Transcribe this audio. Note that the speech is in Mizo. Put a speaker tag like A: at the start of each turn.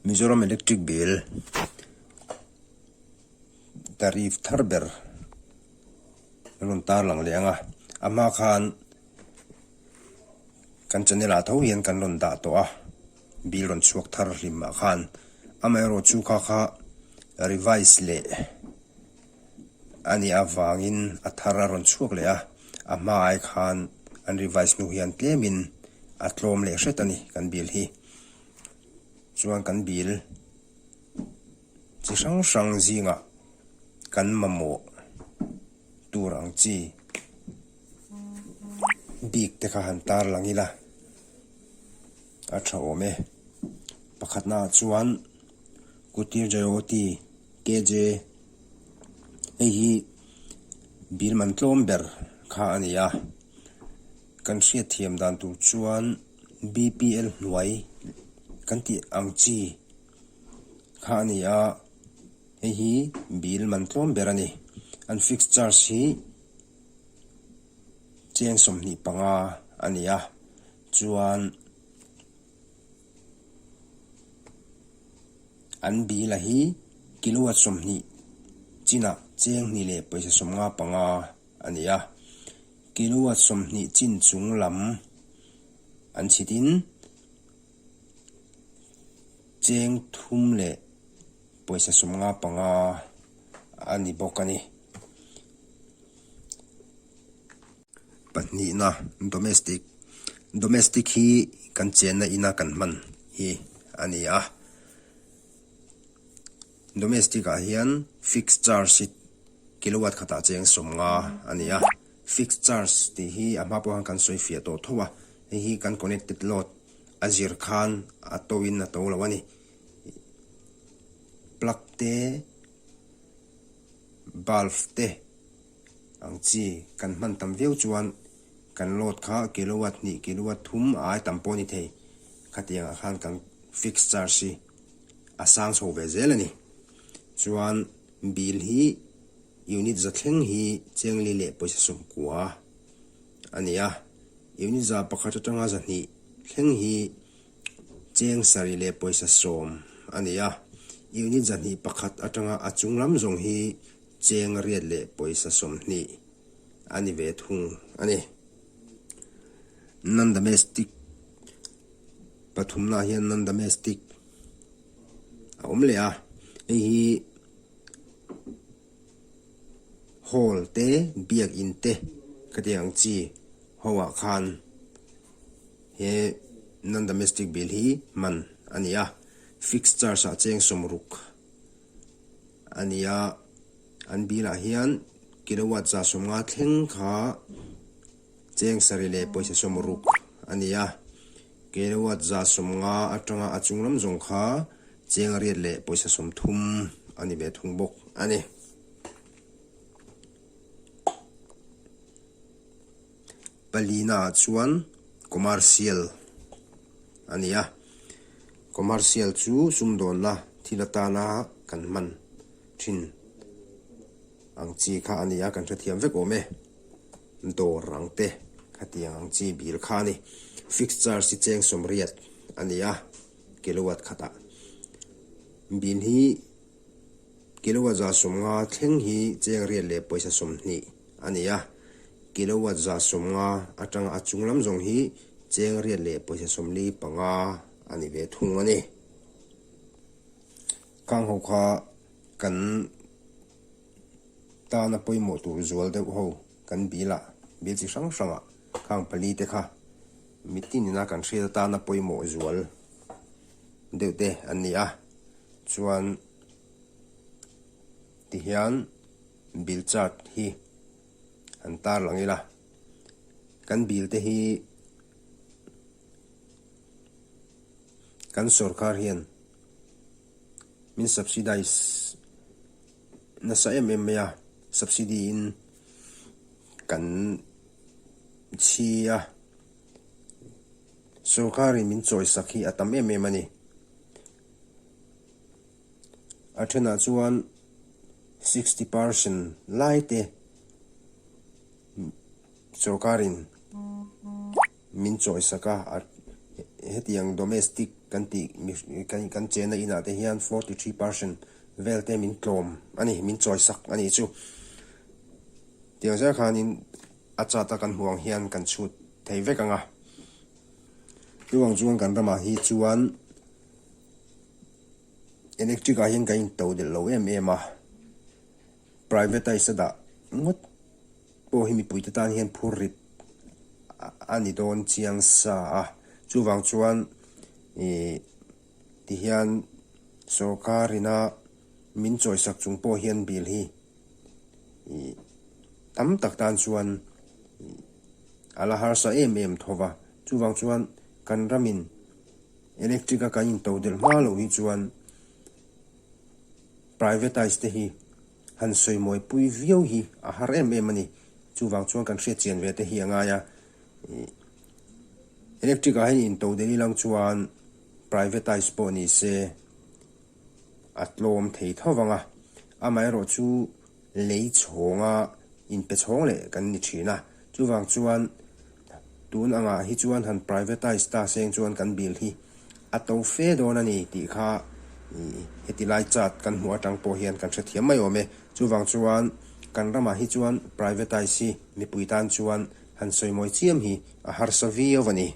A: Mizoram Electric Bill tariff thar ber an rawn tarlang leh ang a, a hma khan kan channel ah tho hian kan rawn dah tawh a, bill rawn chhuak thar hlim ah khan amaherawh chu kha kha revise leh a nih avangin a thar a rawn chhuak leh a, a hma ai khan an revise hnu hian tlemin a tlawm leh hret a ni kan bill hi. Chuan kan bill chi hrang hrang zingah kan mamawh tur ang chi bik te kha han tar lang ila a tha awm e. Pakhatnaah chuan Kutir Jayoti KJ hei hi bill man tlawm ber kha a ni a, kan hriatthiam dan tur chuan BPL hnuai kan tih ang chi kha a ni a, hei hi bill man tlawm ber a ni. An fixed charge hi cheng 25 a ni a, chuan an bill a hi kilowatt 20 chinah cheng hnih leh pawisa 55 a ni a. Kilowatt 20 chin chung lam an chhitin cheng thum leh pawisa 55 a ni bawk a ni. Pahnihna, Domestic, Domestic hi kan chenna ina kan hman hi a ni a. Domestic ah hian fixed charge hi kilowatt khatah cheng 50 a ni a. Fixed charge tih hi a hma pawh khan kan sawi fiah tawh tho a, hei hi kan connected load a zir khan a to in a to lo a ni. Plug te, bulb te ang chi kan hman tam viau chuan kan load kha kilowatt hnih, kilowatt thum a ai tam pawh a ni thei. Khatiangah khan kan fixed charge hi a sang chho ve zel a ni. Chuan bill hi unit za thleng hi chengli leh pawisa 90 a ni a, unit 100 atanga 200 thleng hi cheng 7 leh pawisa 10 a ni a, unit 201 atanga a chung lam zawng hi cheng 8 leh pawisa 20 a ni ve thung a ni. Non-domestic pathumnaah hian non-domestic a awm leh a, hei hi hall te biakin te khatiang ang chi ho ah khan he non-domestic bill hi hman a ni a, fixed charge ah cheng 60 a ni a, an bill ah hian kilowatt 150 thleng kha cheng 7 leh pawisa 60 a ni a, kilowatt 150 atanga a chung lam zawng kha cheng 8 leh pawisa 30 a ni ve thung bawk a ni. Palina ah chuan commercial a ni a, commercial chu sumdawnna thil atana kan hman thin ang chi kha a ni a, kan hrethiam vek awm e. Dawr ang te khatiang ang chi bil kha a ni. Fixed charge hi cheng 80 a ni a, kilowatt khatah. Bill hi kilowatt 150 thleng hi cheng 8 leh pawisa 20 a ni a, kilowatt 150 atanga a chung lam zawng hi cheng 8 leh pawisa 45 a ni ve thung a ni. Khang ho kha kan tana pawimawh tur zual deuh ho kan bill ah, bill chi hrang hrang ah khang pali te kha mitin ina kan hriat atana pawimawh zual deuh te an ni a, chuan tihian bill chart hi an tar lang ila, kan bill te hi kan sorkar hian min subsidize nasa em em mai a, subsidy in kan chhi a, sorkar in min chawisak hi a tam em em a ni. A thenah chuan 60% lai te sorkar in min chawisak a, hetiang domestic. kan tih kan chenna inah te hian 43% vel te min tlawm a ni, min chawisak a nih chu. Tiang zel khanin a chart a kan hmuh ang hian kan chhut thei vek ang a. Chuvang chuan kan ramah hi chuan electric ah hian kan in to delh lo em em a, privatize a dah ngawt pawh hi mipuite tan hian phur rit a ni dawn chiang sa a. Chuvang chuan ih tihian sorkar ina min chawisak chung pawh hian bill hi ih tam tak tan chuan ih a la harsa em em tho va. Chuvang chuan kan ramin electric a kan into delh hma loh hi chuan privatize te hi han sawimawi pui viau hi a har em em a ni. Chuvang chuan kan hriat chian ve te hi a ngai a. Electric ah hian into delh ilang chuan privatize pawh ni se a tlawm thei tho vang a. Amaherawh chu lei chhawnga inpe chhawng leh kan ni thin a. Chuvang chuan tun angah hi chuan han privatize ta seng chuan kan bill hi a to fe dawn a ni tih kha heti lai chart kan hmuh atang pawh hian kan hrethiam mai awm e. Chuvang chuan kan ramah hi chuan privatize hi mipui tan chuan han sawimawi chiam hi a harsa viau a ni.